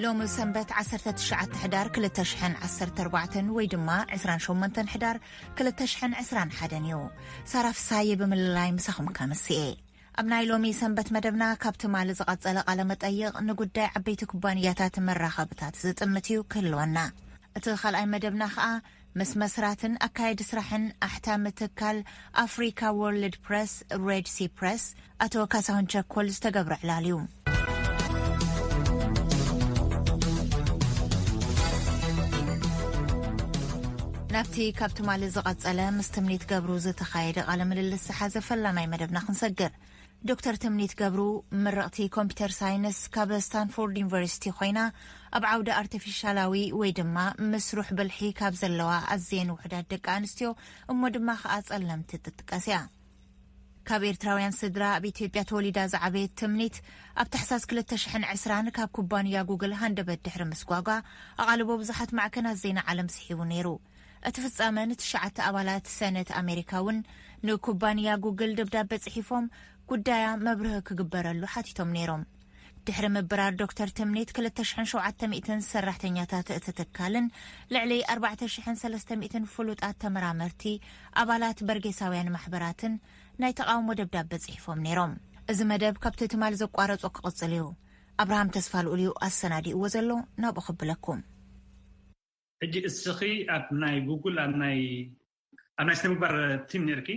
ሎሚ ሰንበት ዓሰርተ ትሽዓተ ሕዳር ክልተ ሽሕን ዓሰርተ ኣርባዕተን ወይ ድማ ዕስራን ሸሞንተን ሕዳር ክልተ ሽሕን ዕስራን ሓደን እዩ። ሳራ ፍሳየ ብምልላይ ምሳኹም ከምስኤ። ኣብ ናይ ሎሚ ሰንበት መደብና ካብ ትማሊ ዝቐጸለ ቃለ መጠይቕ ንጉዳይ ዓበይቲ ኩባንያታት መራኸብታት ዝጥምት እዩ ክህልወና። እቲ ካልኣይ መደብና ኸኣ ምስ መስራትን ኣካየዲ ስራሕን ኣሕታሚ ትካል ኣፍሪካ ወርልድ ፕረስ፣ ሬድ ሲ ፕረስ፣ ኣቶ ካሳሁን ቸኮል ዝተገብረ ዕላል እዩ። ናብቲ ካብ ትማሊ ዝቐጸለ ምስ ትምኒት ገብሩ ዝተኻየደ ቃለ ምልልስ ዝሓዘ ፈላማይ መደብና ክንሰግር። ዶክተር ትምኒት ገብሩ ምርቕቲ ኮምፒተር ሳይንስ ካብ ስታንፎርድ ዩኒቨርሲቲ ኮይና፣ ኣብ ዓውዲ ኣርቲፊሻላዊ ወይ ድማ ምስሩሕ ብልሒ ካብ ዘለዋ ኣዝየን ውሑዳት ደቂ ኣንስትዮ እሞ ድማ ኸኣ ጸለምቲ ትጥቀስ እያ። ካብ ኤርትራውያን ስድራ ኣብ ኢትዮጵያ ተወሊዳ ዝዓበየት ትምኒት፣ ኣብ ታሕሳስ ክልተ ሽሕን ዕስራን ካብ ኩባንያ ጉግል ሃንደበት ድሕሪ ምስጓጓ፣ ኣቓልቦ ብዙሓት ማዕከናት ዜና ዓለም ስሒቡ ነይሩ። እቲ ፍጻመ ንትሽዓተ ኣባላት ሰነት ኣሜሪካ እውን ንኩባንያ ጉግል ደብዳበ ጽሒፎም ጉዳያ መብርሂ ክግበረሉ ሓቲቶም ነይሮም። ድሕሪ ምብራር ዶክተር ትምኒት ክልተ ሽሕን ሸውዓተ ሚእትን ሰራሕተኛታት እቲ ትካልን ልዕሊ ኣርባዕተ ሽሕን ሰለስተ ሚእትን ፍሉጣት ተመራመርቲ ኣባላት በርጌሳውያን ማሕበራትን ናይ ተቓውሞ ደብዳበ ጽሒፎም ነይሮም። እዚ መደብ ካብቲ ትማሊ ዘቋረጾ ክቕጽል እዩ። ኣብርሃም ተስፋ ልኡል እዩ ኣሰናዲእዎ ዘሎ፣ ናብኡ ክብለኩም። ሕጂ እስኺ ኣብ ናይ ጉግል ኣብ ናይ ኣብ ናይ ስነ ምግባር ቲም ነርኪ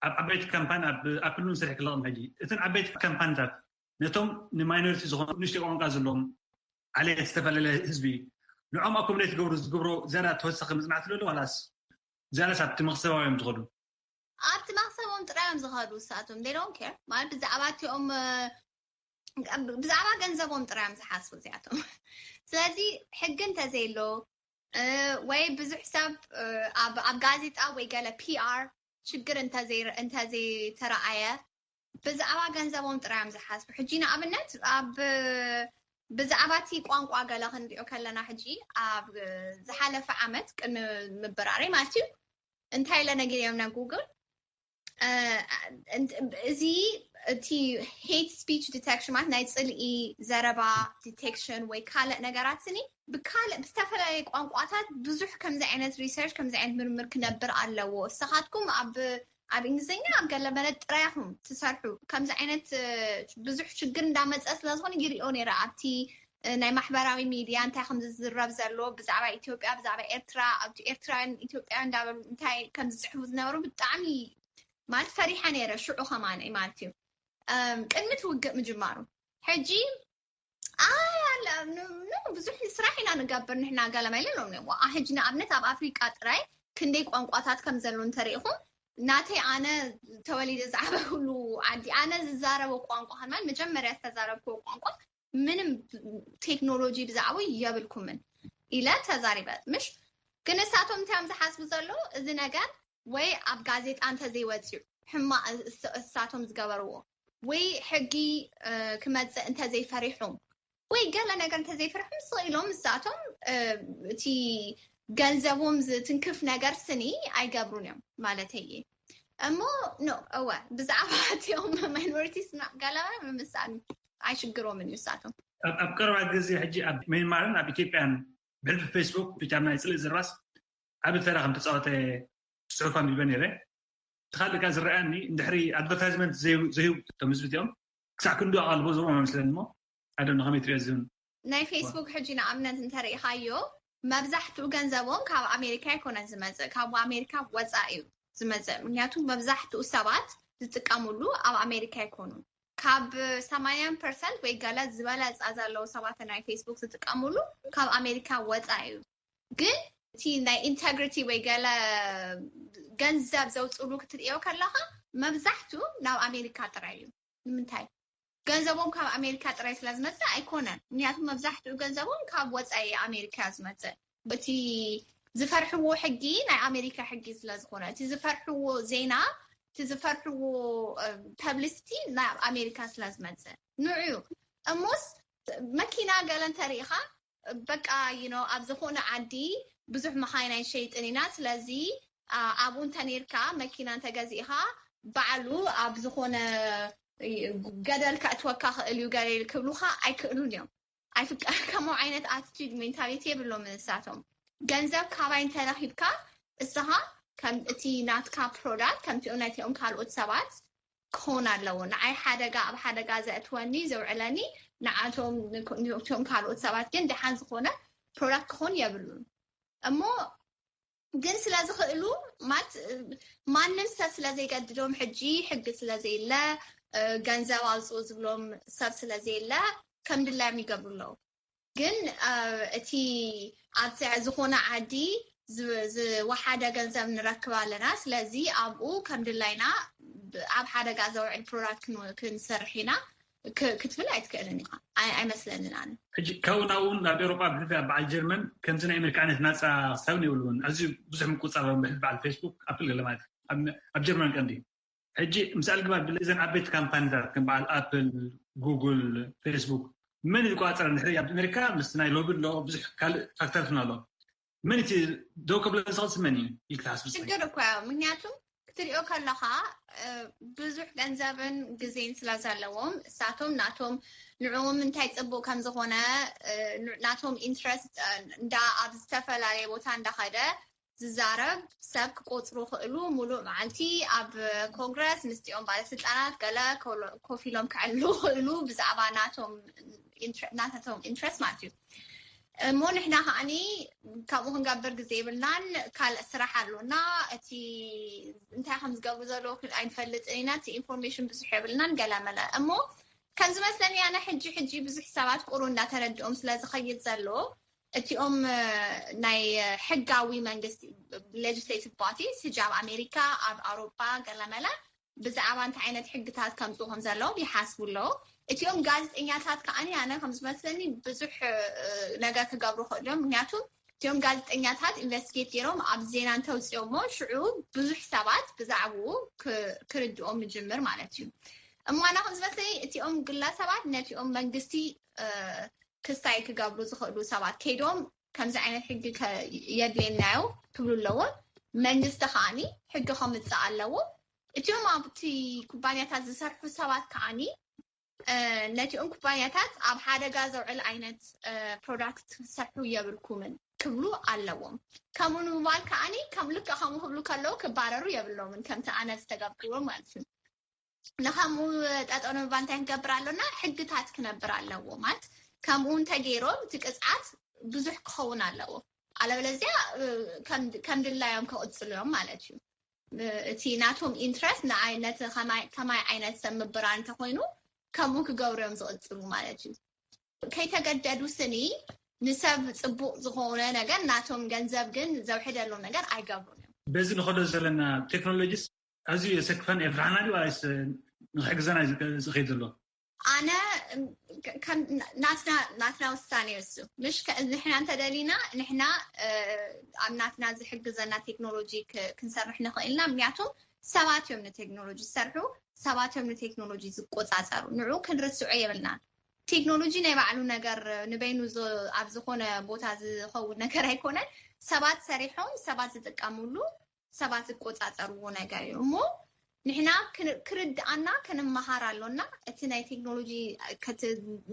ኣብ ዓበይቲ ካምፓኒ ኣብ ኣፕል እውን ስራሕ ክለቕም ሕጂ እተን ዓበይቲ ካምፓኒታት ነቶም ንማይኖሪቲ ዝኾኑ ንእሽተይ ቋንቋ ዘለዎም ዓሌት ዝተፈላለየ ህዝቢ ንዖም ኣኮሞዴት ገብሩ ዝገብሮ ዝያዳ ተወሳኺ መፅናዕቲ ዘሎ ዋላስ ዝያዳስ ኣብቲ መክሰባዊ እዮም ዝኸዱ? ኣብቲ መክሰቦም ጥራይ እዮም ዝኸዱ። ንሳቶም they don't care ማለት ብዛዕባ እቲኦም ብዛዕባ ገንዘቦም ጥራይ እዮም ዝሓስቡ እዚኣቶም። ስለዚ ሕጊ እንተዘየሎ ወይ ብዙሕ ሰብ ኣብ ጋዜጣ ወይ ገለ ፒኣር ሽግር እንተዘይተረኣየ ብዛዕባ ገንዘቦም ጥራይ እዮም ዝሓስቡ። ሕጂ ንኣብነት ኣብ ብዛዕባ እቲ ቋንቋ ገለ ክንሪኦ ከለና ሕጂ ኣብ ዝሓለፈ ዓመት ቅድሚ ምብራረይ ማለት እዩ እንታይ ኢለ ነጊረዮም ናብ ጉግል እዚ እቲ hate speech detection ማለት ናይ ፅልኢ ዘረባ ዲቴክሽን ወይ ካልእ ነገራት ስኒ ብካልእ ብዝተፈላለየ ቋንቋታት ብዙሕ ከምዚ ዓይነት ሪሰርች ከምዚ ዓይነት ምርምር ክነብር ኣለዎ። እሰኻትኩም ኣብ ኣብ እንግሊዝኛ ኣብ ገለ መለ ጥራይኹም ትሰርሑ ከምዚ ዓይነት ብዙሕ ሽግር እንዳመፀ ስለዝኾነ ይሪኦ ነይረ ኣብቲ ናይ ማሕበራዊ ሚድያ እንታይ ከም ዝዝረብ ዘሎ ብዛዕባ ኢትዮጵያ ብዛዕባ ኤርትራ ኣብቲ ኤርትራውያን ኢትዮጵያውያን እንዳበሉ እንታይ ከም ዝፅሕፉ ዝነበሩ ብጣዕሚ ማለት ፈሪሐ ነይረ ሽዑ ከማነይ ማለት እዩ ቅድሚ እቲ ውግእ ምጅማሩ ሕጂ ኣይ ኣለ ብዙሕ ስራሕ ኢና ንገብር ንሕና ገለመለ ሎም ሕጂ ንኣብነት ኣብ ኣፍሪቃ ጥራይ ክንደይ ቋንቋታት ከም ዘሎ እንተሪኢኹም ናተይ ኣነ ተወሊደ ዝዓበኩሉ ዓዲ ኣነ ዝዛረቦ ቋንቋ ከማን መጀመርያ ዝተዛረብክዎ ቋንቋ ምንም ቴክኖሎጂ ብዛዕቡ የብልኩምን ኢለ ተዛሪበ ምሽ ግን እሳቶም እንታይ እዮም ዝሓስቡ ዘለዉ እዚ ነገር ወይ ኣብ ጋዜጣ እንተዘይወፅኡ ሕማቕ እሳቶም ዝገበርዎ ወይ ሕጊ ክመፅእ እንተዘይፈሪሖም ወይ ገለ ነገር እንተዘይፈሪሖም ስቕ ኢሎም እሳቶም እቲ ገንዘቦም ዝትንክፍ ነገር ስኒ ኣይገብሩን እዮም ማለት እየ እሞ ኖ እወ ብዛዕባ እቲኦም ማይኖሪቲስ ገለመ ምምሳል ኣይሽግሮምን እዩ እሳቶም ኣብ ቀረባ ግዜ ሕጂ ኣብ ሜንማርን ኣብ ኢትዮጵያን ብሕልፊ ፌስቡክ ብቻ ናይ ፅልእ ዝርባስ ዓቢ ተራ ከም ተፃወተ ፅሑፍ ኣንቢበ ነይረ እቲ ካልእ ካ ዝረኣየኒ እንድሕሪ ኣድቨርታይዝመንት ዘይህቡ እቶም ህዝቢ እቲኦም ክሳዕ ክንዱ ኣቓልቦ ዝህቦም ኣይመስለኒ እሞ ኣደ ከመይ ትሪኦ ዝህን ናይ ፌስቡክ ሕጂ ንኣብነት እንተርኢኻዮ መብዛሕትኡ ገንዘቦም ካብ ኣሜሪካ ኣይኮነን ዝመፅእ ካብ ኣሜሪካ ወፃእ እዩ ዝመፅእ ምክንያቱ መብዛሕትኡ ሰባት ዝጥቀሙሉ ኣብ ኣሜሪካ ኣይኮኑን ካብ ሰማንያን ፐርሰንት ወይ ገለ ዝበለፃ ዘለዉ ሰባት ናይ ፌስቡክ ዝጥቀሙሉ ካብ ኣሜሪካ ወፃእ እዩ ግን እቲ ናይ ኢንተግሪቲ ወይ ገለ ገንዘብ ዘውፅሉ ክትርእዮ ከለካ መብዛሕትኡ ናብ ኣሜሪካ ጥራይ እዩ ንምንታይ ገንዘቦም ካብ ኣሜሪካ ጥራይ ስለ ዝመፅእ ኣይኮነን ምክንያቱ መብዛሕትኡ ገንዘቦም ካብ ወፃኢ ኣሜሪካ ዝመፅእ እቲ ዝፈርሕዎ ሕጊ ናይ ኣሜሪካ ሕጊ ስለ ዝኾነ እቲ ዝፈርሕዎ ዜና እቲ ዝፈርሕዎ ፐብሊሲቲ ናብ ኣሜሪካ ስለ ዝመፅእ ንዑ እሞስ መኪና ገለ እንተሪኢኻ በቃ you know ኣብ ዝኾነ ዓዲ ብዙሕ መኻይን ኣይንሸይጥን ኢና ስለዚ ኣብኡ እንተነርካ መኪና እንተገዚእኻ ባዕሉ ኣብ ዝኾነ ገደል ከእትወካ ክእል እዩ ገለ ክብሉኻ ኣይክእሉን እዮም ኣይፍቀ ከምኡ ዓይነት ኣቲቲዩድ ሜንታሊቲ የብሎም ንሳቶም። ገንዘብ ካባይ እንተረኺብካ እስኻ ከም እቲ ናትካ ፕሮዳክት ከምቲኦም ናይቲኦም ካልኦት ሰባት ክኾን ኣለዎ። ንዓይ ሓደጋ ኣብ ሓደጋ ዘእትወኒ ዘውዕለኒ ንዓቶም ንእቲኦም ካልኦት ሰባት ግን ደሓን ዝኾነ ፕሮዳክት ክኾን የብሉን። እሞ ግን ስለ ዝኽእሉ ማለት ማንም ሰብ ስለ ዘይገድዶም ሕጂ ሕጊ ስለ ዘየለ ገንዘብ ኣውፅኡ ዝብሎም ሰብ ስለ ዘየለ ከም ድላዮም ይገብሩ ኣለዉ። ግን እቲ ኣብ ዝኾነ ዓዲ ዝወሓደ ገንዘብ ንረክብ ኣለና። ስለዚ ኣብኡ ከም ድላይና ኣብ ሓደጋ ዘውዕል ፕሮዳክት ክንሰርሕ ኢና ክትብል ኣይትክእልን ኢኻ። ኣይመስለንን ኣነ። ሕጂ ካብኡ ናብኡ እውን ኣብ ኤውሮጳ ብሕልፊ ኣብ በዓል ጀርመን ከምዚ ናይ ኣሜሪካ ዓይነት ናፃ ክሳብ የብልውን። ኣዝዩ ብዙሕ ምቁፅፃር ብሕልፊ በዓል ፌስቡክ፣ ኣፕል ገለ ማለት ኣብ ጀርመን ቀንዲ። ሕጂ ምስ ኣልግባብ እዘን ዓበይቲ ካምፓኒታት ከም በዓል ኣፕል፣ ጉግል፣ ፌስቡክ መን ይቋፀር? ድሕሪ ኣብ ኣሜሪካ ምስ ናይ ሎቢ ኣሎ፣ ብዙሕ ካልእ ፋክተርትን ኣሎ። መን እቲ ደው ከብሎ ዝኽእል መን እዩ ኢልካ ትሓስብ? ሽግር እኮ ምክንያቱም ክትሪኦ ከለኻ ብዙሕ ገንዘብን ግዜን ስለ ዘለዎም እሳቶም ናቶም ንዕኦም እንታይ ፅቡቅ ከም ዝኾነ ናቶም ኢንትረስት እንዳ ኣብ ዝተፈላለየ ቦታ እንዳኸደ ዝዛረብ ሰብ ክቆፅሩ ክእሉ ሙሉእ መዓልቲ ኣብ ኮንግረስ ምስቲኦም ባለስልጣናት ገለ ኮፍ ኢሎም ክዕሉ ክእሉ ብዛዕባ ናቶም ናታቶም ኢንትረስት ማለት እዩ። እሞ ንሕና ከዓኒ ካብኡ ክንገብር ግዜ የብልናን። ካልእ ስራሕ ኣሎና። እቲ እንታይ ከም ዝገብሩ ዘለዉ ኣይንፈልጥን ኢና። እቲ ኢንፎርሜሽን ብዙሕ የብልናን ገለመለ። እሞ ከም ዝመስለኒ ኣነ ሕጂ ሕጂ ብዙሕ ሰባት ቁሩ እንዳተረድኦም ስለ ዝኸይድ ዘሎ እቲኦም ናይ ሕጋዊ መንግስቲ ሌጅስሌቲቭ ቦዲስ ሕጂ ኣብ ኣሜሪካ ኣብ ኣውሮፓ ገለመለ ብዛዕባ እንታይ ዓይነት ሕግታት ከምፅኡ ከም ዘለዎም ይሓስቡ ኣለዉ። እቲኦም ጋዜጠኛታት ከዓኒ ኣነ ከም ዝመስለኒ ብዙሕ ነገር ክገብሩ ክእሉ እዮም። ምክንያቱ እቲኦም ጋዜጠኛታት ኢንቨስቲጌት ገይሮም ኣብ ዜና እንተውፅኦሞ ሽዑ ብዙሕ ሰባት ብዛዕባኡ ክርድኦም ምጅምር ማለት እዩ። እሞ ኣነ ከም ዝመስለኒ እቲኦም ግለሰባት ነቲኦም መንግስቲ ክስታይ ክገብሩ ዝኽእሉ ሰባት ከይዶም ከምዚ ዓይነት ሕጊ የድልየናዮ ክብሉ ኣለዎም። መንግስቲ ከዓኒ ሕጊ ከምፅእ ኣለዎ። እቲኦም ኣብቲ ኩባንያታት ዝሰርሑ ሰባት ከዓኒ ነቲኦም ኩባንያታት ኣብ ሓደጋ ዘውዕል ዓይነት ፕሮዳክት ክትሰርሑ የብልኩምን ክብሉ ኣለዎም። ከምኡ ንምባል ከዓኒ ከም ልክዕ ከምኡ ክብሉ ከለዉ ክባረሩ የብሎምን ከምቲ ኣነ ዝተገብርዎ ማለት እዩ። ንከምኡ ጠጠው ንምባል እንታይ ክንገብር ኣሎና? ሕግታት ክነብር ኣለዎ ማለት ከምኡ እንተገይሮም እቲ ቅፅዓት ብዙሕ ክኸውን ኣለዎ። ኣለበለዚያ ከም ድላዮም ክቕፅሉ እዮም ማለት እዩ። እቲ ናቶም ኢንትረስት ንዓይነት ከማይ ዓይነት ሰብ ምብራር እንተኮይኑ ከምኡ ክገብሩ እዮም ዝቕፅሉ ማለት እዩ። ከይተገደዱ ስኒ ንሰብ ፅቡቅ ዝኾነ ነገር ናቶም ገንዘብ ግን ዘውሕደሎም ነገር ኣይገብሩን እዮም። በዚ ንኸዶ ዘለና ቴክኖሎጂስ ኣዝዩ የሰክፈን የፍርሓና ድዩ ዋይስ ንክሕግዘና እዩ ዝኸይድ ዘሎ? ኣነ ናትና ውሳኔ እሱ ምሽ ንሕና እንተደሊና ንሕና ኣብ ናትና ዝሕግዘና ቴክኖሎጂ ክንሰርሕ ንኽእል ኢና። ምክንያቱም ሰባት እዮም ንቴክኖሎጂ ዝሰርሑ፣ ሰባት እዮም ንቴክኖሎጂ ዝቆፃፀሩ። ንዑ ክንርስዖ የብልናን። ቴክኖሎጂ ናይ ባዕሉ ነገር ንበይኑ ኣብ ዝኾነ ቦታ ዝኸውን ነገር ኣይኮነን። ሰባት ሰሪሖም ሰባት ዝጥቀምሉ ሰባት ዝቆፃፀርዎ ነገር እዩ እሞ ንሕና ክርድኣና ክንመሃር ኣሎና። እቲ ናይ ቴክኖሎጂ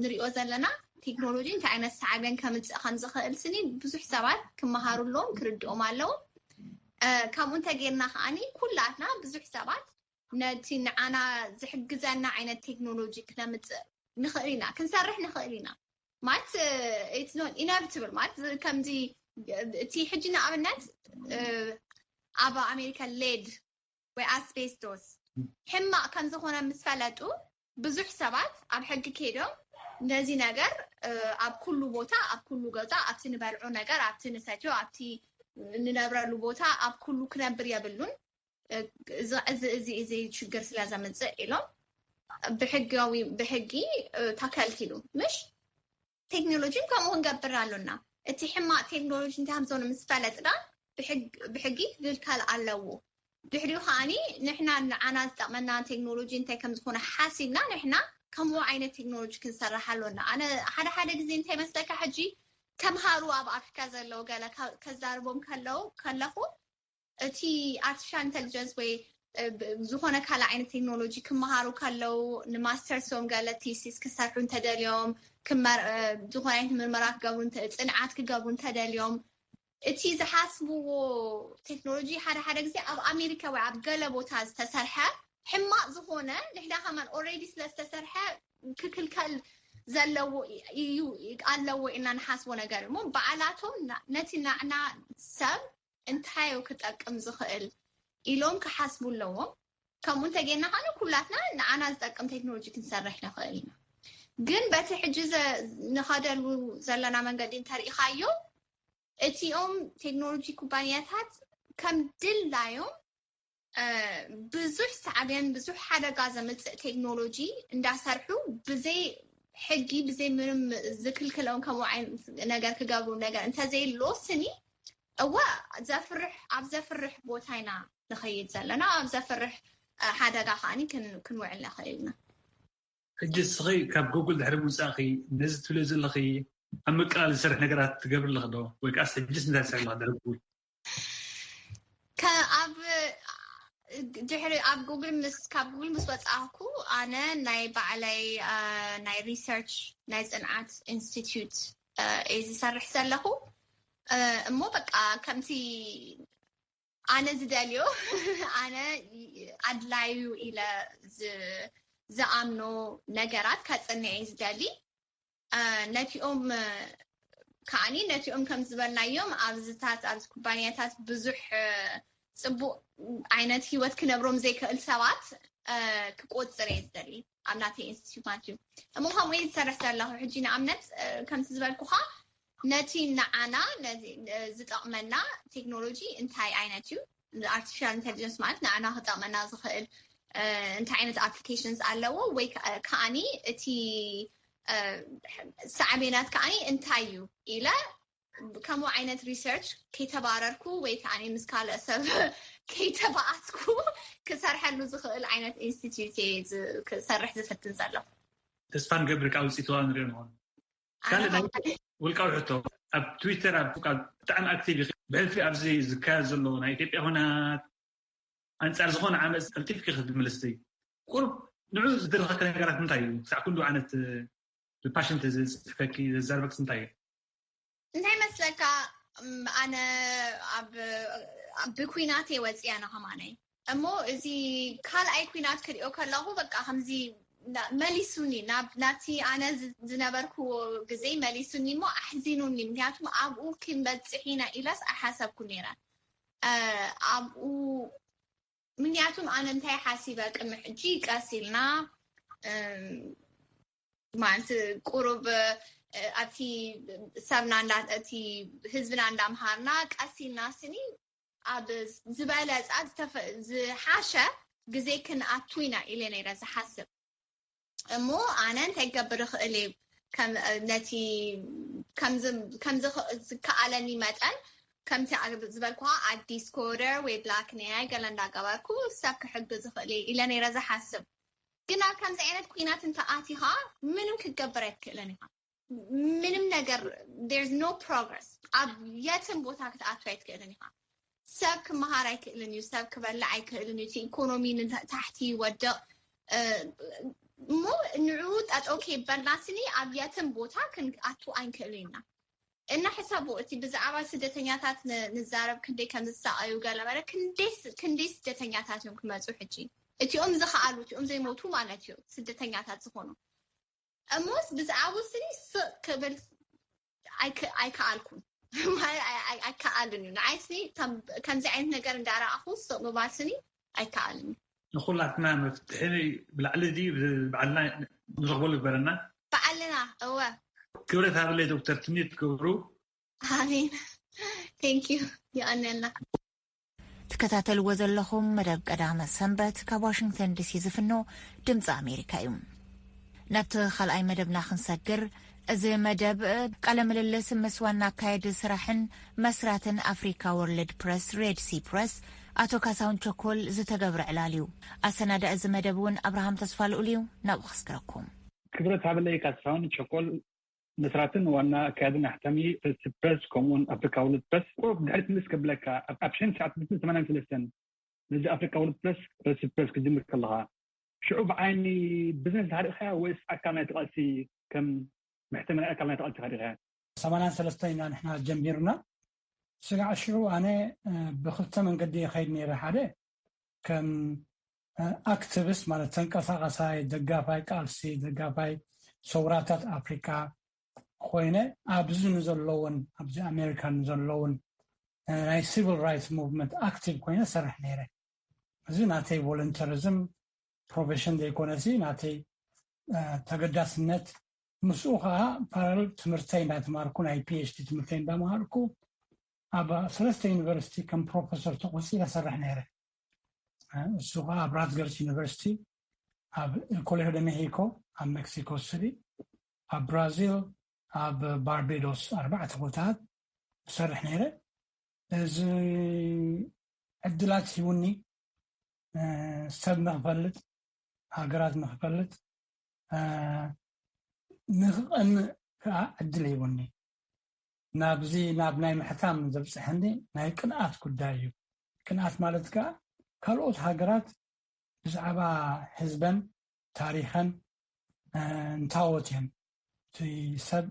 ንሪኦ ዘለና ቴክኖሎጂ እንታይ ዓይነት ሳዕቤን ከምፅእ ከም ዝኽእል ስኒ ብዙሕ ሰባት ክመሃሩ ኣለዎም፣ ክርድኦም ኣለዎም። ከምኡ እንተጌርና ከዓኒ ኩላትና ብዙሕ ሰባት ነቲ ንዓና ዝሕግዘና ዓይነት ቴክኖሎጂ ክነምፅእ ንኽእል ኢና፣ ክንሰርሕ ንኽእል ኢና። ማለት ኢነብትብል ማለት ከምዚ እቲ ሕጂ ንኣብነት ኣብ ኣሜሪካ ሌድ ወይ ኣስቤስቶስ ሕማቅ ከም ዝኾነ ምስ ፈለጡ ብዙሕ ሰባት ኣብ ሕጊ ከይዶም ነዚ ነገር ኣብ ኩሉ ቦታ ኣብ ኩሉ ገዛ ኣብቲ ንበልዖ ነገር ኣብቲ ንሰትዮ ኣብቲ ንነብረሉ ቦታ ኣብ ኩሉ ክነብር የብሉን እዚ እዚ እዚ ሽግር ስለ ዘምፅእ ኢሎም ብሕጋዊ ብሕጊ ተከልኪሉ ምሽ ቴክኖሎጂ ከምኡ ክንገብር ኣሎና። እቲ ሕማቅ ቴክኖሎጂ እንታይ ከም ዝኾነ ምስ ፈለጥና ብሕጊ ክግልከል ኣለዎ። ድሕሪኡ ከዓኒ ንሕና ንዓና ዝጠቅመና ቴክኖሎጂ እንታይ ከም ዝኾነ ሓሲብና ንሕና ከምኡ ዓይነት ቴክኖሎጂ ክንሰርሕ ኣሎና። ኣነ ሓደ ሓደ ግዜ እንታይ መስለካ ሕጂ ተምሃሩ ኣብ ኣፍሪካ ዘለዉ ገለ ከዛርቦም ከለዉ ከለኹ እቲ ኣርቲፊሻል ኢንተሊጀንስ ወይ ዝኾነ ካልእ ዓይነት ቴክኖሎጂ ክመሃሩ ከለዉ ንማስተርሶም ገለ ቲሲስ ክሰርሑ እንተደልዮም፣ ዝኾነ ዓይነት ምርመራ ክገብሩ፣ ጽንዓት ክገብሩ እንተደልዮም፣ እቲ ዝሓስብዎ ቴክኖሎጂ ሓደ ሓደ ግዜ ኣብ ኣሜሪካ ወይ ኣብ ገለ ቦታ ዝተሰርሐ ሕማቕ ዝኾነ ንሕና ከማን ኦልሬዲ ስለ ዝተሰርሐ ክክልከል ዘለዎ እዩ ኣለዎ ኢና ንሓስቦ ነገር እሞ በዓላቶም ነቲ ናዕና ሰብ እንታይ እዩ ክጠቅም ዝኽእል ኢሎም ክሓስቡ ኣለዎም። ከምኡ እንተጌና ከነ ኩላትና ንዓና ዝጠቅም ቴክኖሎጂ ክንሰርሕ ንኽእል ኢና። ግን በቲ ሕጂ ንኸደሉ ዘለና መንገዲ እንተርኢኻዮ እቲኦም ቴክኖሎጂ ኩባንያታት ከም ድላዮም ብዙሕ ሳዕቤን ብዙሕ ሓደጋ ዘምፅእ ቴክኖሎጂ እንዳሰርሑ ብዘይ ሕጊ ብዘይ ምንም ዝክልክሎም ከምኡ ዓይነት ነገር ክገብሩ ነገር እንተዘይሎ ስኒ እወ ዘፍርሕ ኣብ ዘፍርሕ ቦታ ኢና ንኸይድ ዘለና ኣብ ዘፍርሕ ሓደጋ ከዓኒ ክንውዕል ንኽእል ኢና። ሕጂ እስኺ ካብ ጉግል ድሕሪ ምውፃእኺ ነዚ ትብልዮ ዘለኺ ኣብ ምቅላል ዝሰርሕ ነገራት ትገብሪ ኣለኺ ዶ ወይ ከዓስ ሕጅስ እንታይ ትሰርሒ ኣለኺ ድሕሪ ጉግል? ካብ ድሕሪ ኣብ ጉግል ምስ ካብ ጉግል ምስ ወፃእኩ ኣነ ናይ ባዕለይ ናይ ሪሰርች ናይ ፅንዓት ኢንስቲትዩት እየ ዝሰርሕ ዘለኹ እሞ በቃ ከምቲ ኣነ ዝደልዮ ኣነ ኣድላዩ ኢለ ዝኣምኖ ነገራት ከፅንዕ ዝደሊ ነቲኦም ከዓኒ ነቲኦም ከም ዝበልናዮም ኣብዝታት ኣብዚ ኩባንያታት ብዙሕ ፅቡቅ ዓይነት ሂወት ክነብሮም ዘይክእል ሰባት ክቆፅር እየ ዝደሊ ኣብ ናተይ ኢንስቲትዩት ማለት እዩ እሞ ከምኡ ዝሰርሕ ዘለኹ ሕጂ ንኣብነት ከምቲ ዝበልኩካ ነቲ ንዓና ዝጠቕመና ቴክኖሎጂ እንታይ ዓይነት እዩ ኣርቲፊሻል ኢንቴሊጀንስ ማለት ንዓና ክጠቕመና ዝኽእል እንታይ ዓይነት ኣፕሊኬሽንስ ኣለዎ ወይ ከዓኒ እቲ ሳዕቤናት ከዓኒ እንታይ እዩ ኢለ ከምኡ ዓይነት ሪሰርች ከይተባረርኩ ወይ ከዓ ምስ ካልእ ሰብ ከይተባኣስኩ ክሰርሐሉ ዝኽእል ዓይነት ኢንስቲትዩት ክሰርሕ ዝፍትን ዘለኹ። ተስፋ ንገብር ካብ ውፅኢትዋ ንሪኦ ንኾን ካልእ ናይ ውልቃዊ ሕቶ ኣብ ትዊተር ኣብ ብጣዕሚ ኣክቲቭ ኢኺ ብሕልፊ ኣብዚ ዝካየድ ዘሎ ናይ ኢትዮጵያ ኩናት ኣንፃር ዝኾነ ዓመፅ ቀልጢፍኪ ክትምልስቲ ቁሩብ ንዑ ዝድርኸኪ ነገራት እንታይ እዩ ክሳዕ ኩሉ ዓይነት ፓሽን ተዝፅሕፈኪ ዘዛርበክስ እንታይ እዩ? እንታይ መስለካ ኣነ ብኩናት እየ ወፅያ ንኸማነይ እሞ እዚ ካልኣይ ኩናት ክሪኦ ከለኹ በቃ ከምዚ መሊሱኒ ናቲ ኣነ ዝነበርክዎ ግዜ መሊሱኒ እሞ ኣሕዚኑኒ ምክንያቱም ኣብኡ ክንበፅሕ ኢና ኢለስ ኣይሓሰብኩ ነይረ ኣብኡ ምክንያቱም ኣነ እንታይ ሓሲበ ቅድሚ ሕጂ ቀስ ኢልና ማለት ቁሩብ ኣብቲ ሰብና እቲ ህዝብና እንዳምሃርና ቀስ ኢልና ስኒ ኣብ ዝበለፃ ዝሓሸ ግዜ ክንኣቱ ኢና ኢለ ነይረ ዝሓስብ እሞ ኣነ እንታይ ክገብር ይኽእል እየ ነቲ ከም ዝከኣለኒ መጠን ከምቲ ዝበልኩ ኣዲስ ኮደር ወይ ብላክ ኔይ ገለ እንዳገበርኩ ሰብ ክሕግዝ ይኽእል እየ ኢለ ነይረ ዝሓስብ ግን ኣብ ከምዚ ዓይነት ኩናት እንተኣቲኻ ምንም ክትገብር ኣይትክእልን ኢኻ ምንም ነገር there's no progress ኣብ የትን ቦታ ክትኣቱ ኣይትክእልን ኢኻ ሰብ ክመሃር ኣይክእልን እዩ ሰብ ክበልዕ ኣይክእልን እዩ እቲ ኢኮኖሚ ንታሕቲ ይወድቕ እሞ ንዕኡ ጠጠው ከይበልና ስኒ ኣብ የትን ቦታ ክንኣቱ ኣይንክእልን ኢና እና ሕሰቡ እቲ ብዛዕባ ስደተኛታት ንዛረብ ክንደይ ከም ዝሳቀዩ ገለመለ ክንደይ ስደተኛታት እዮም ክመፁ ሕጂ እቲኦም ዝኸኣሉ እቲኦም ዘይሞቱ ማለት እዩ ስደተኛታት ዝኾኑ እሞስ ብዛዕባ ስኒ ስቕ ክብል ኣይከኣልኩን ኣይከኣልን እዩ ንዓይ ስኒ ከምዚ ዓይነት ነገር እንዳረኣኹ ስቕ ምባል ስኒ ኣይከኣልን እዩ ንኩላትና መፍትሒ ብላዕሊ እዚ ብባዕልና ንረኽበሉ ግበረና ባዕልና እወ ክብረት ሃበለይ ዶክተር ትምኒት ገብሩ ኣሜን thank you ይቐነልና ትከታተልዎ ዘለኹም መደብ ቀዳመ ሰንበት ካብ ዋሽንግተን ዲሲ ዝፍኖ ድምፂ ኣሜሪካ እዩ ናብቲ ካልኣይ መደብና ክንሰግር እዚ መደብ ቃለ ምልልስ ምስ ዋና ኣካየዲ ስራሕን መስራትን ኣፍሪካ ወርልድ ፕረስ ሬድሲ ፕረስ ኣቶ ካሳሁን ቸኮል ዝተገብረ ዕላል እዩ ኣሰናዳ እዚ መደብ እውን ኣብርሃም ተስፋ ልኡል እዩ ናብኡ ክስግረኩም ክብረት ሃበለይ ካሳሁን ቸኮል መስራትን ዋና ኣካያድን ኣሕታሚ ሬድሲ ፕረስ ከምኡውን ኣፍሪካ ወርልድ ፕረስ ቁሩብ ድሕሪት ምልስ ከብለካ ኣብ ሽሕን ትሽዓተ ሚእትን ሰማንያን ሰለስተን ነዚ ኣፍሪካ ወርልድ ፕረስ፣ ፕረስ ፕረስ ክጅምር ከለኻ ሽዑ ብዓይኒ ቢዝነስ ተሃሪእኻያ ወይስ ኣካል ናይ ተቃልሲ ከም መሕተሚ ናይ ኣካል ናይ ተቃልሲ ተሃሪእኻያ? ሰማንያን ሰለስተ ኢና ንሕና ጀሚርና። ስጋዕ ሽዑ ኣነ ብክልተ መንገዲ ይኸይድ ነይረ። ሓደ ከም ኣክቲቪስት ማለት ተንቀሳቀሳይ ደጋፋይ ቃልሲ ደጋፋይ ሰውራታት ኣፍሪካ ኮይነ ኣብዚ ንዘለውን ኣብዚ ኣሜሪካ ንዘለውን ናይ ሲቪል ራይትስ ሙቭመንት ኣክቲቭ ኮይነ ሰርሕ ነይረ። እዚ ናተይ ቮለንተሪዝም ፕሮፌሽን ዘይኮነሲ ናተይ ተገዳስነት ምስኡ ከዓ ፓራል ትምህርተይ እንዳተማርኩ ናይ ፒኤችዲ ትምህርተይ እንዳመሃርኩ ኣብ ሰለስተ ዩኒቨርሲቲ ከም ፕሮፌሰር ተቆፂ ይሰርሕ ነይረ። እሱ ከዓ ኣብ ራትገርስ ዩኒቨርሲቲ፣ ኣብ ኮሌጆ ደ ሜሂኮ ኣብ ሜክሲኮ ስሪ፣ ኣብ ብራዚል ኣብ ባርቤዶስ ኣርባዕተ ቦታት እሰርሕ ነይረ። እዚ ዕድላት ሂቡኒ ሰብ ንክፈልጥ ሃገራት ንክፈልጥ ንክቐንእ ከዓ ዕድል ሂቡኒ። ናብዚ ናብ ናይ ምሕታም ዘብፅሐኒ ናይ ቅንኣት ጉዳይ እዩ። ቅንኣት ማለት ከዓ ካልኦት ሃገራት ብዛዕባ ህዝበን ታሪኸን እንታወት እየን እቲ ሰብ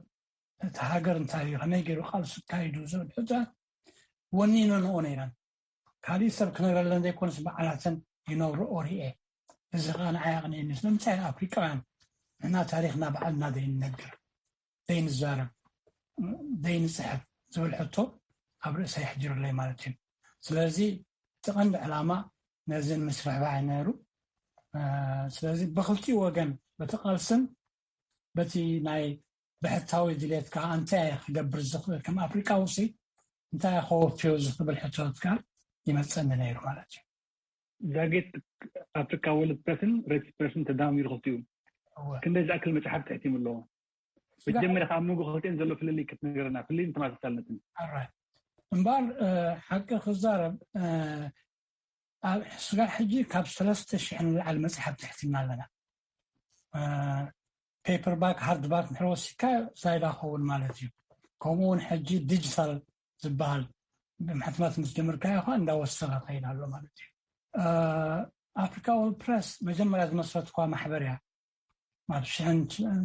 እቲ ሃገር እንታይ እዩ ከመይ ገይሩ ቃልሱ ኣካይዱ ዝብል ሕቶታት ወኒነንኦ ነይረን። ካሊእ ሰብ ክነግረለን ዘይኮነስ ባዕላተን ይነግርኦ ርኤ። እዚ ከዓ ንዓይ ኣቕኒእኒ ስለምንታይ ኣፍሪቃውያን ንሕና ታሪኽና ባዕልና ዘይንነግር ዘይንዛረብ ዘይንፅሕፍ ዝብል ሕቶ ኣብ ርእሰይ ኣሕዲሩለይ ማለት እዩ። ስለዚ እቲ ቀንዲ ዕላማ ነዚ ንምስፍሕፋሕ እዩ ነይሩ። ስለዚ ብክልቲኡ ወገን በቲ ቃልስን በቲ ናይ ብሕታዊ ድሌት ከዓ እንታይ ክገብር ዝኽእል ከም ኣፍሪቃዊ ሲ እንታይ ከወፍዮ ዝኽብል ሕቶታት ከዓ ይመፀኒ ነይሩ ማለት እዩ። ዛጌት ኣፍሪካ ወርልድ ፕረስን ሬድሲ ፕረስን ተዳሚሩ ክልቲኡ ክንደይ ዝኣክል መፅሓፍቲ ሕቲሙ ኣለዎ? መጀመርያ ካብ መንጎ ክልቲአን ዘሎ ፍልልይ ክትነገረና ፍልልይ ንተማሳሳልነትን። እምበር ሓቂ ክዛረብ ኣብ ስጋዕ ሕጂ ካብ ሰለስተ ሽሕ ንላዕሊ መፅሓፍቲ ሕቲምና ኣለና። ፔፐር ባክ ሃርድ ባክ ንድሕር ወሲድካ ዛይዳ ክኸውን ማለት እዩ። ከምኡ እውን ሕጂ ዲጂታል ዝበሃል ብሕትመት ምስ ጀምርካዮ ከዓ እንዳወሰኸ ከይድ ኣሎ ማለት እዩ። ኣፍሪካ ወርልድ ፕረስ መጀመርያ ዝመስረትኳ ማሕበር እያ። ኣብ ሽሕን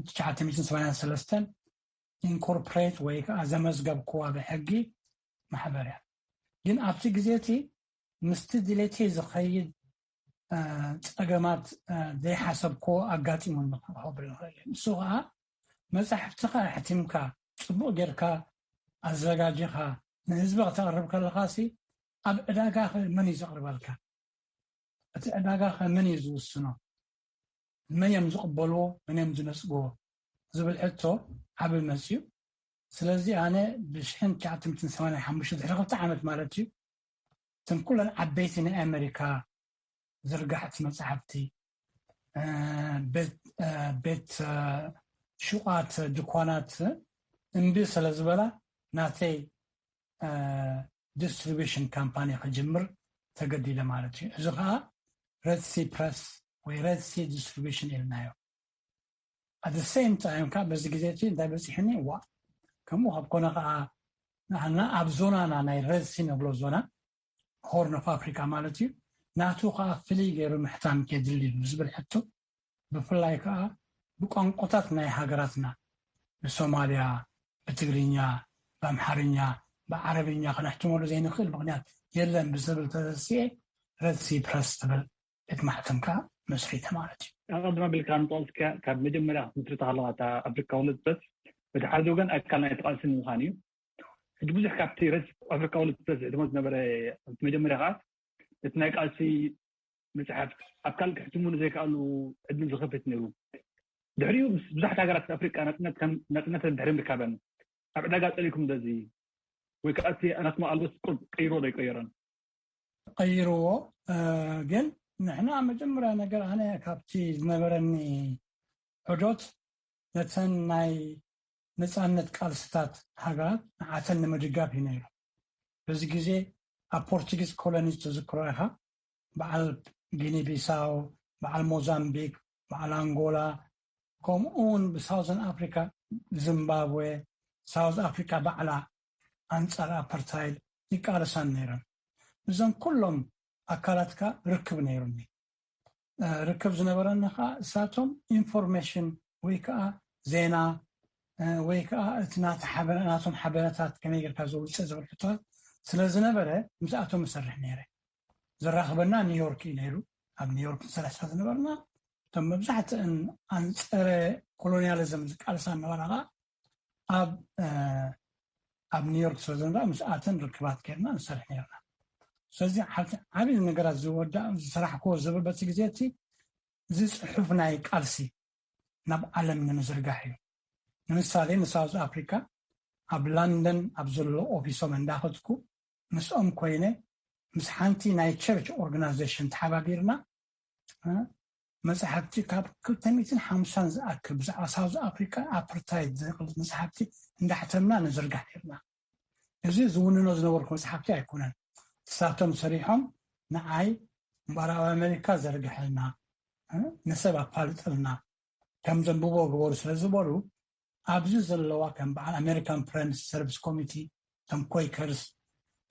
ትሽዓተ ሚእትን ሰማንያን ሰለስተን ኢንኮርፖሬት ወይ ከዓ ዘመዝገብክዋ ብሕጊ ማሕበር እያ። ግን ኣብቲ ግዜ እቲ ምስቲ ድሌተይ ዝኸይድ ፀገማት ዘይሓሰብክዎ ኣጋጢሙኒ ክብል ይኽእል እየ። ንሱ ከዓ መፃሕፍትኻ ኣሕቲምካ ፅቡቅ ጌርካ ኣዘጋጂኻ ንህዝቢ ክተቅርብ ከለኻ ሲ ኣብ ዕዳጋ መን እዩ ዘቅርበልካ? እቲ ዕዳጋ ከ መን እዩ ዝውስኖ? መን እዮም ዝቕበልዎ መን እዮም ዝነፅግዎ ዝብል ሕቶ ዓብ መፅዩ። ስለዚ ኣነ ብሽሕን ትሽዓተ ሚእትን ሰማንያን ሓሙሽተ ድሕሪ ክልተ ዓመት ማለት እዩ እተን ኩለን ዓበይቲ ናይ ኣሜሪካ ዝርጋሕቲ መፅሓፍቲ ቤት ሹቓት ድኳናት እምቢ ስለዝበላ ናተይ ዲስትሪቢሽን ካምፓኒ ክጅምር ተገዲደ ማለት እዩ። እዚ ከዓ ሬድሲ ፕረስ ወይ ሬድሲ ዲስትሪቢሽን ኢልናዮ። ኣት ሴም ታይም ከዓ በዚ ግዜ እቲ እንታይ በፂሕኒ ዋ ከምኡ ካብ ኮነ ከዓ ንዓና ኣብ ዞናና ናይ ሬድሲ ንብሎ ዞና ሆርን ኦፍ ኣፍሪካ ማለት እዩ ናቱ ከዓ ፍልይ ገይሩ ምሕታም የድሊ እዩ ዝብል ሕቶ ብፍላይ ከዓ ብቋንቋታት ናይ ሃገራትና ብሶማልያ ብትግርኛ ብኣምሓርኛ ብዓረብኛ ክነሕትመሉ ዘይንኽእል ምኽንያት የለን ብዝብል ተተሲኤ ረድሲ ፕረስ ትብል ቤት ማሕተም ከዓ መስሪተ ማለት እዩ። ኣቐድማ ቢልካ ንጠቕስካ ካብ መጀመርያ ክትምስርታ ከለካ እታ ኣፍሪካ ወርልድ ፕረስ በቲ ሓደ ወገን ኣካል ናይ ተቃልሲ ንምዃን እዩ። ሕጂ ብዙሕ ካብቲ ረድሲ ኣፍሪካ ወርልድ ፕረስ ዝሕትሞ ዝነበረ ኣብቲ መጀመርያ ከዓ እቲ ናይ ቃልሲ መፅሓፍ ኣብ ካልእ ክሕትሙ ንዘይከኣሉ ዕድል ዝኸፍት ነይሩ። ድሕሪኡ ምስ ብዙሓት ሃገራት ኣፍሪቃ ናፅነት ከም ናፅነተን ድሕሪ ምርካበን ኣብ ዕዳጋ ፀሊኩም ዶ እዚ ወይ ከዓ እቲ ኣናትማ ኣልቦስ ቁርብ ቀይርዎ ዶ ኣይቀየሮን? ቀይርዎ። ግን ንሕና መጀመርያ ነገር ኣነ ካብቲ ዝነበረኒ ዑዶት ነተን ናይ ነፃነት ቃልስታት ሃገራት ንዓተን ንምድጋፍ እዩ ነይሩ። በዚ ግዜ ኣብ ፖርቱጊዝ ኮሎኒዝ ትዝክሮ ኢኻ። በዓል ጊኒ ቢሳው፣ በዓል ሞዛምቢክ፣ በዓል ኣንጎላ፣ ከምኡ እውን ብሳውዘን ኣፍሪካ ዚምባብዌ፣ ሳውዝ ኣፍሪካ ባዕላ ኣንፃር ኣፓርታይድ ይቃለሳን ነይረን። እዞም ኩሎም ኣካላትካ ርክብ ነይሩኒ። ርክብ ዝነበረኒ ከዓ እሳቶም ኢንፎርሜሽን ወይ ከዓ ዜና ወይ ከዓ እቲ ናቶም ሓበረታት ከመይ ጌርካ ዘውፅእ ዝብል ሕቶታት ስለዝነበረ ምስኣቶም እሰርሕ ነይረ። ዘራኽበና ኒውዮርክ እዩ ነይሩ። ኣብ ኒውዮርክ ንሰርሕ ስለ ዝነበርና እቶም መብዛሕትእን ኣንፀረ ኮሎኒያሊዝም ዝቃልሳ ነበራ ከዓ ኣብ ኣብ ኒውዮርክ ስለ ዝነበራ ምስኣተን ርክባት ጌርና ንሰርሕ ነርና። ስለዚ ዓብዪ ነገራት ዝወዳ ዝሰራሕክዎ ዝብል በቲ ግዜ እቲ እዚ ፅሑፍ ናይ ቃልሲ ናብ ዓለም ንምዝርጋሕ እዩ። ንምሳሌ ንሳውዝ ኣፍሪካ ኣብ ላንደን ኣብ ዘሎ ኦፊሶም እንዳኸድኩ ምስኦም ኮይነ ምስ ሓንቲ ናይ ቸርች ኦርጋናይዜሽን ተሓባቢርና መፅሓፍቲ ካብ ክልተ ሚእትን ሓምሳን ዝኣክል ብዛዕባ ሳውዝ ኣፍሪካ ኣፓርታይድ ዝብል መፅሓፍቲ እንዳሕተምና ንዝርጋሕ ነርና። እዚ ዝውንኖ ዝነበርኩ መፅሓፍቲ ኣይኮነን። ንሳቶም ሰሪሖም ንዓይ ምዕራብ ኣሜሪካ ዘርግሐልና ንሰብ ኣፋልጠልና ከም ዘንብቦ ግበሩ ስለ ዝበሉ ኣብዚ ዘለዋ ከም በዓል ኣሜሪካን ፍሬንድስ ሰርቪስ ኮሚቲ፣ ከም ኮይከርስ፣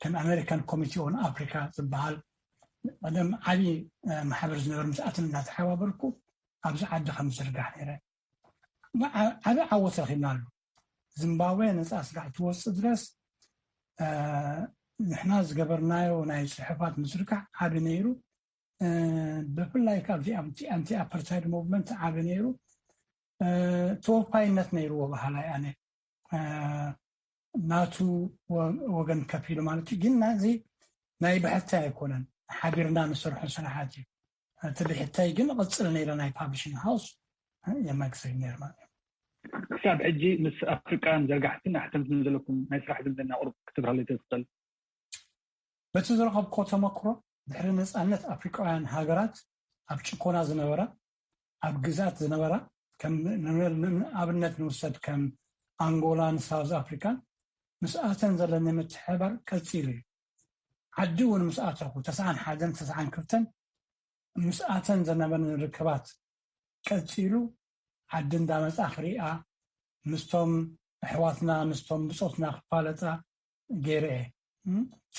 ከም ኣሜሪካን ኮሚቲ ኦን ኣፍሪካ ዝበሃል ቀደም ዓብዪ ማሕበር ዝነበረ ምስኣትን እናተሓባበርኩ ኣብዚ ዓዲ ከም ዝርጋሕ ነይረ። ዓብዪ ዓወት ረኪብናሉ። ዚምባብዌ ነፃ ስጋዕ ትወፅእ ድረስ ንሕና ዝገበርናዮ ናይ ፅሑፋት ምዝርጋሕ ዓቢ ነይሩ። ብፍላይ ካብዚ ኣንቲ ኣፓርታይድ ሙቭመንት ዓቢ ነይሩ። ተወፋይነት ነይርዎ በሃላይ ኣነ ናቱ ወገን ከፊሉ ማለት እዩ። ግን ናዚ ናይ ብሕታይ ኣይኮነን፣ ሓቢርና ንሰርሖ ስራሓት እዩ። እቲ ብሕታይ ግን ቕፅል ነይረ ናይ ፓብሊሽንግ ሃውስ የመግስግ ነይር ማለት እዩ። ክሳብ ሕጂ ምስ ኣፍሪቃውያን ዘርጋሕትን ኣሕተምትን ዘለኩም ናይ ስራሕ ዝምድና ቁሩብ ክትብራለይ ትኽእል? በቲ ዝረኸብኮ ተመክሮ ድሕሪ ነፃነት ኣፍሪቃውያን ሃገራት ኣብ ጭኮና ዝነበራ ኣብ ግዛት ዝነበራ ኣብነት ንውሰድ ከም ኣንጎላን ሳውዝ ኣፍሪካን ምስኣተን ዘለኒ ምትሕባር ቀፂሉ እዩ። ዓዲ እውን ምስኣተኹ ተስዓን ሓደን ተስዓን ክልተን ምስኣተን ዘነበኒ ርክባት ቀፂሉ ዓዲ እንዳመፃ ክሪኣ ምስቶም ኣሕዋትና ምስቶም ብፆትና ክፋለጣ ገይረ እየ።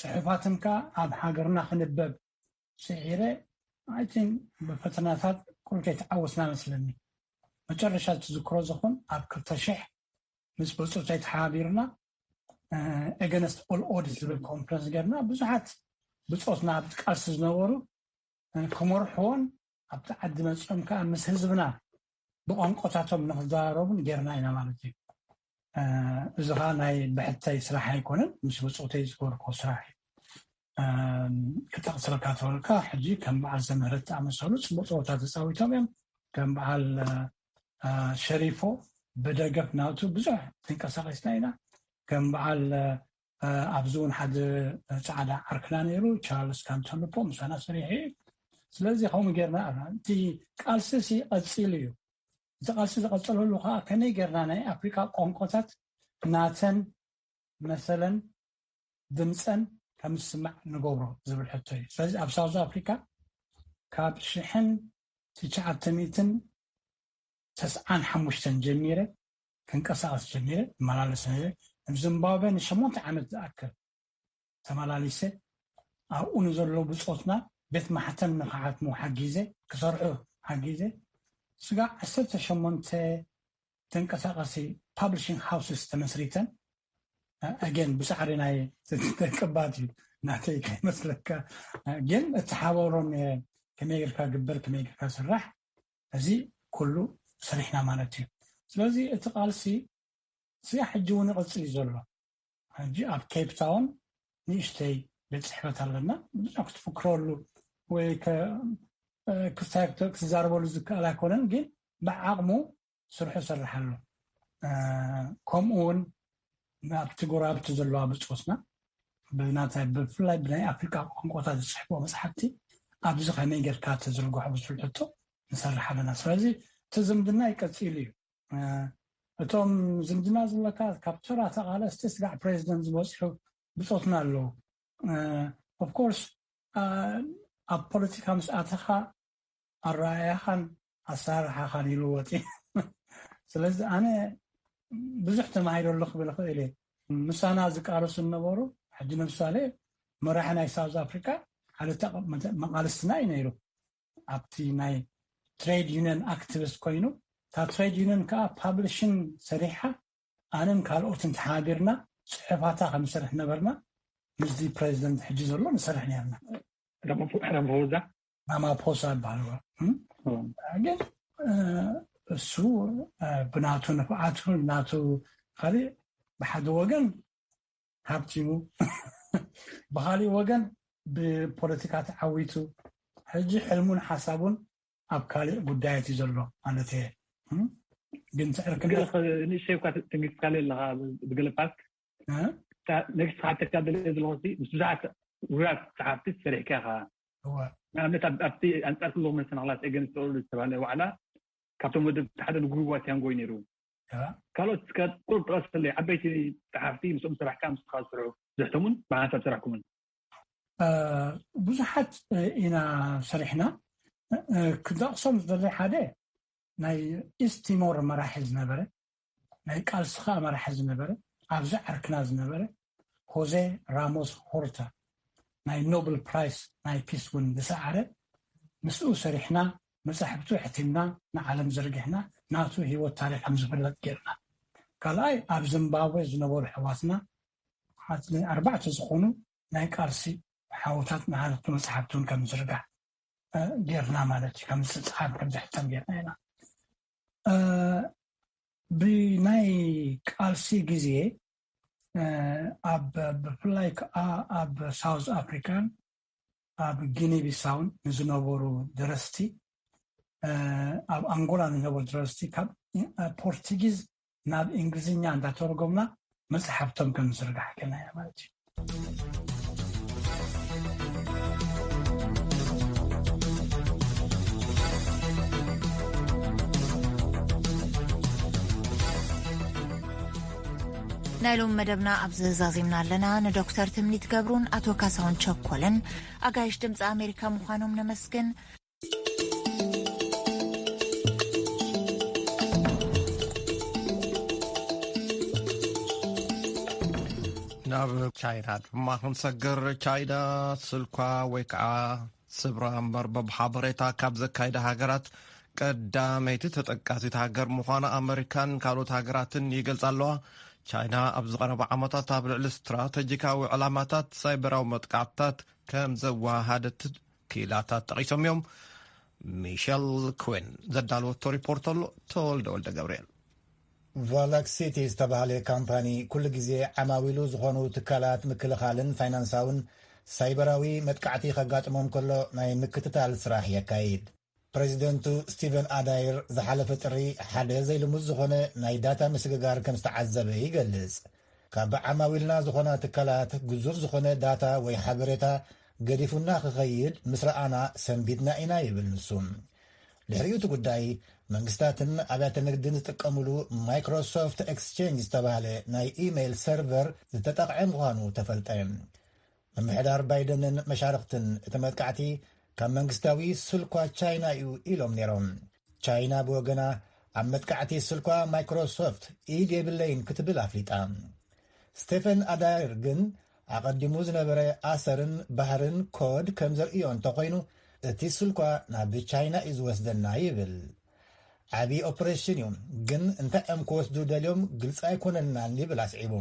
ፅሑፋትን ከዓ ኣብ ሃገርና ክንበብ ስዒረ ኣይቲን ብፈተናታት ቁሩብ ከይተዓወትና መስለኒ። መጨረሻ ትዝክሮ ዝኹን ኣብ ክልተ ሽሕ ምስ ብፆተይ ተሓባቢርና ኤገነስት ኦል ኦድስ ዝብል ኮንፈረንስ ገርና ብዙሓት ብፆትና ኣብ ቃልሲ ዝነበሩ ክመርሕዎን ኣብቲ ዓዲ መፅኦም ከዓ ምስ ህዝብና ብቋንቆታቶም ንክዘራረቡን ጌርና ኢና ማለት እዩ። እዚ ከዓ ናይ ብሕተይ ስራሕ ኣይኮነን፣ ምስ ብፆተይ ዝገበርኮ ስራሕ እዩ። ክጠቅስለካ ተበልካ ሕጂ ከም በዓል ዘምህረት ዝኣመሰሉ ፅቡቅ ፀወታ ተፃዊቶም እዮም። ከም በዓል ሸሪፎ ብደገፍ ናቱ ብዙሕ ተንቀሳቂስና ኢና። ከም በዓል ኣብዚ እውን ሓደ ፃዕዳ ዓርክና ነይሩ ቻርልስ ካንተልፖ ምሳና ሰሪሑ እዩ። ስለዚ ከምኡ ጌርና ኣና እቲ ቃልሲ ሲ ቀፂሉ እዩ። እቲ ቃልሲ ዝቐፀለሉ ከዓ ከመይ ጌርና ናይ ኣፍሪካ ቋንቋታት ናተን መሰለን ድምፀን ከም ዝስማዕ ንገብሮ ዝብል ሕቶ እዩ። ስለዚ ኣብ ሳውዝ ኣፍሪካ ካብ ሽሕን ትሽዓተ ሚእትን ተስዓን ሓሙሽተን ጀሚረ ክንቀሳቀስ ጀሚረ መላለስ ነይረ። ኣብ ዚምባብዌ ንሸሞንተ ዓመት ዝኣክል ተመላሊሰ ኣብኡ ንዘለዉ ብፆትና ቤት ማሕተም ንክሓትሙ ሓጊዘ ክሰርሑ ሓጊዘ ስጋዕ ዓሰርተ ሸሞንተ ተንቀሳቀሲ ፓብሊሽንግ ሃውስስ ተመስሪተን ኣገን ብሳዕሪ ናይ ደቅባት እዩ ናተይ ከይመስለካ ግን እተሓበሮም ከመይ ጌርካ ግበር ከመይ ጌርካ ስራሕ እዚ ኩሉ ሰሪሕና ማለት እዩ። ስለዚ እቲ ቃልሲ ስጋ ሕጂ እውን ይቕፅል እዩ ዘሎ። ሕጂ ኣብ ኬፕ ታውን ንእሽተይ ቤት ፅሕፈት ኣለና ብዙሕ ክትፍክረሉ ወይ ክስታይ ክትዛረበሉ ዝከኣል ኣይኮነን ግን ብዓቕሙ ስርሑ ይሰርሕ ኣሎ። ከምኡ እውን ኣብቲ ጎረባብቲ ዘለዋ ብፆትና ብናታይ ብፍላይ ብናይ ኣፍሪካ ቋንቋታት ዝፅሕፍዎ መፅሓፍቲ ኣብዚ ከመይ ጌርካ ተዝርግሖ ብዝብል ሕቶ ንሰርሕ ኣለና። ስለዚ እቲ ዝምድና ይቀፂሉ እዩ። እቶም ዝምድና ዝብለካ ካብ ተራ ተቃለስቲ ስጋዕ ፕሬዚደንት ዝበፅሑ ብፆትና ኣለዉ። ኦፍኮርስ ኣብ ፖለቲካ ምስ ኣተኻ ኣረኣእያኻን ኣሰራርሓኻን ይልወጥ እዩ። ስለዚ ኣነ ብዙሕ ተማሂረሉ ክብል እኽእል እየ። ምሳና ዝቃለሱ ዝነበሩ ሕጂ ንምሳሌ መራሒ ናይ ሳውዝ ኣፍሪካ ሓደ መቃልስትና እዩ ነይሩ። ኣብቲ ናይ ትሬድ ዩኒየን ኣክቲቪስት ኮይኑ፣ እታ ትሬድ ዩኒየን ከዓ ፓብሊሽን ሰሪሓ፣ ኣነን ካልኦትን ተሓቢርና ጽሑፋታ ከም ንሰርሕ ነበርና። ምስዚ ፕሬዚደንት ሕጂ ዘሎ ንሰርሕ ነርና። ረማፎዛ ራማፖሳ ይበሃል። ግን እሱ ብናቱ ንፍዓቱ ናቱ፣ ካሊእ ብሓደ ወገን ሃብቲሙ፣ ብካሊእ ወገን ብፖለቲካ ተዓዊቱ፣ ሕጂ ሕልሙን ሓሳቡን ኣብ ካሊእ ጉዳያት እዩ ዘሎ ማለት እየ። ግን ትዕርክነት ንእሽተይ እኳ ትንግስካለ ኣለካ ብገለ ፓርት ነግስካ ተካደለ ዘለኮ ምስ ብዙሓት ውራት ጸሓፍቲ ሰሪሕካ ኢኻ። ንኣብነት ኣብቲ ኣንጻር ክልኹም መሰናክላት ኤገንስት ኦል ዝተባሃለ ዋዕላ ካብቶም ወደብቲ ሓደ ንጉሩብ ዋቲያንጎ እዩ ነይሩ። ካልኦት እስከ ቁሩብ ጥቐሰለይ፣ ዓበይቲ ጸሓፍቲ ምስኦም ሰራሕካ ምስኻ ዝሰርሑ ዝሕተሙን ብሓንሳብ ሰራሕኩምን? ብዙሓት ኢና ሰሪሕና። ክጠቕሶም ዝደሊ ሓደ ናይ ኢስት ቲሞር መራሒ ዝነበረ፣ ናይ ቃልሲ ከዓ መራሒ ዝነበረ፣ ኣብዚ ዓርክና ዝነበረ ሆዜ ራሞስ ሆርታ፣ ናይ ኖብል ፕራይስ ናይ ፒስ እውን ዝሰዓረ፣ ምስኡ ሰሪሕና፣ መጻሕፍቱ ኣሕቲምና፣ ንዓለም ዘርጊሕና፣ ናቱ ህይወት ታሪኽ ከም ዝፍለጥ ጌርና። ካልኣይ ኣብ ዚምባብዌ ዝነበሩ ኣሕዋትና ኣርባዕተ ዝኾኑ ናይ ቃልሲ ሓውታት ንዓለቱ መጽሓፍቲ እውን ከም ዝርጋሕ ጌርና ማለት እዩ። ከም ዝጽሓፍ ከም ዝሕተም ጌርና ኢና። ብናይ ቃልሲ ግዜ ኣብ ብፍላይ ከዓ ኣብ ሳውዝ ኣፍሪካን ኣብ ጊኒ ቢሳውን ንዝነበሩ ደረስቲ፣ ኣብ ኣንጎላ ንነበሩ ደረስቲ ካብ ፖርቱጊዝ ናብ እንግሊዝኛ እንዳተረጎምና መፅሓፍቶም ከም ዝርጋሕ ገና እያ ማለት እዩ። ናይ ሎም መደብና ኣብዚ ዛዚምና ኣለና። ንዶክተር ትምኒት ገብሩን ኣቶ ካሳሁን ቸኮልን ኣጋይሽ ድምፂ ኣሜሪካ ምዃኖም ነመስግን። ናብ ቻይና ድማ ክንሰግር። ቻይና ስልኳ ወይ ከዓ ስብራ መርበብ ሓበሬታ ካብ ዘካይዳ ሃገራት ቀዳመይቲ ተጠቃሲት ሃገር ምዃና ኣመሪካን ካልኦት ሃገራትን ይገልጻ ኣለዋ። ቻይና ኣብ ዝቐረባ ዓመታት ኣብ ልዕሊ ስትራተጂካዊ ዕላማታት ሳይበራዊ መጥቃዕትታት ከም ዘወሃደት ክኢላታት ጠቒሶም እዮም። ሚሸል ኩን ዘዳለወቶ ሪፖርት ኣሎ። ተወልደ ወልደ ገብርኤል። ቫላክሲቲ ዝተባህለ ካምፓኒ ኩሉ ግዜ ዓማዊሉ ዝኾኑ ትካላት ምክልኻልን ፋይናንሳውን ሳይበራዊ መጥቃዕቲ ከጋጥሞም ከሎ ናይ ምክትታል ስራሕ የካይድ። ፕሬዚደንቱ ስቲቨን ኣዳይር ዝሓለፈ ጥሪ ሓደ ዘይልሙድ ዝኾነ ናይ ዳታ ምስግጋር ከም ዝተዓዘበ ይገልጽ። ካብ ዓማዊልና ዝኾና ትካላት ግዙፍ ዝኾነ ዳታ ወይ ሓበሬታ ገዲፉና ክኸይድ ምስ ረኣና ሰንቢድና ኢና ይብል ንሱ። ድሕሪኡ እቲ ጉዳይ መንግስታትን ኣብያተ ንግድን ዝጥቀምሉ ማይክሮሶፍት ኤክስቼንጅ ዝተባህለ ናይ ኢሜይል ሰርቨር ዝተጠቕዐ ምዃኑ ተፈልጠ። ምምሕዳር ባይደንን መሻርኽትን እቲ መጥቃዕቲ ካብ መንግስታዊ ስልኳ ቻይና እዩ ኢሎም ነይሮም። ቻይና ብወገና ኣብ መጥቃዕቲ ስልኳ ማይክሮሶፍት ኢድ የብለይን ክትብል ኣፍሊጣ። ስቴፈን ኣዳይር ግን ኣቐዲሙ ዝነበረ ኣሰርን ባህርን ኮድ ከም ዘርእዮ እንተኾይኑ እቲ ስልኳ ናብ ቻይና እዩ ዝወስደና ይብል። ዓብዪ ኦፕሬሽን እዩ፣ ግን እንታይ እዮም ክወስዱ ደልዮም ግልፂ ኣይኮነልናን ይብል ኣስዒቡ።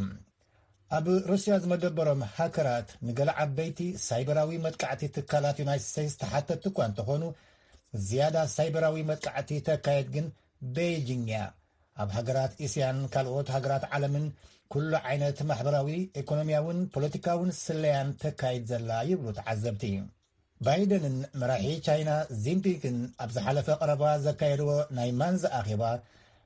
ኣብ ሩስያ ዝመደበሮም ሃከራት ንገለ ዓበይቲ ሳይበራዊ መጥቃዕቲ ትካላት ዩናይትድ ስቴትስ ተሓተትቲ እኳ እንተኾኑ ዝያዳ ሳይበራዊ መጥቃዕቲ ተካየድ ግን ቤይጂንግ እያ። ኣብ ሃገራት እስያን ካልኦት ሃገራት ዓለምን ኩሉ ዓይነት ማሕበራዊ፣ ኢኮኖሚያውን ፖለቲካውን ስለያን ተካይድ ዘላ ይብሉ ተዓዘብቲ። ባይደንን መራሒ ቻይና ዚንፒንግን ኣብ ዝሓለፈ ቀረባ ዘካየድዎ ናይ ማንዛ ኣኼባ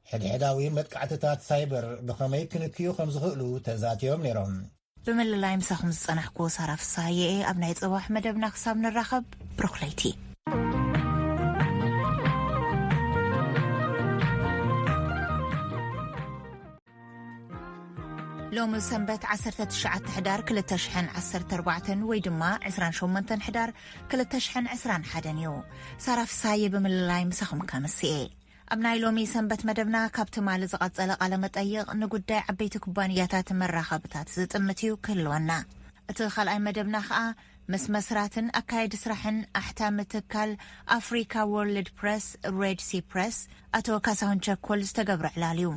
ሕድሕዳዊ መጥቃዕትታት ሳይበር ብኸመይ ክንክዩ ከም ዝኽእሉ ተዛትዮም ነይሮም። ብምልላይ ምሳኹም ዝጸናሕኩ ሳራ ፍስሃየ እየ። ኣብ ናይ ጽባሕ መደብና ክሳብ ንራኸብ ብሩኽ ለይቲ። ሎሚ ሰንበት ዓሰርተ ትሽዓተ ሕዳር ክልተ ሽሕን ዓሰርተ ኣርባዕተን ወይ ድማ ዕስራን ሸሞንተን ሕዳር ክልተ ሽሕን ዕስራን ሓደን እዩ። ሳራ ፍስሃየ ብምልላይ ምሳኹም ከምስኤ። ኣብ ናይ ሎሚ ሰንበት መደብና ካብ ትማሊ ዝቐጸለ ቃለ መጠይቕ ንጉዳይ ዓበይቲ ኩባንያታት መራኸብታት ዝጥምት እዩ ክህልወና። እቲ ካልኣይ መደብና ኸኣ ምስ መስራትን ኣካየዲ ስራሕን ኣሕታሚ ትካል ኣፍሪካ ወርልድ ፕረስ፣ ሬድ ሲ ፕረስ፣ ኣቶ ካሳሁን ቸኮል ዝተገብረ ዕላል እዩ።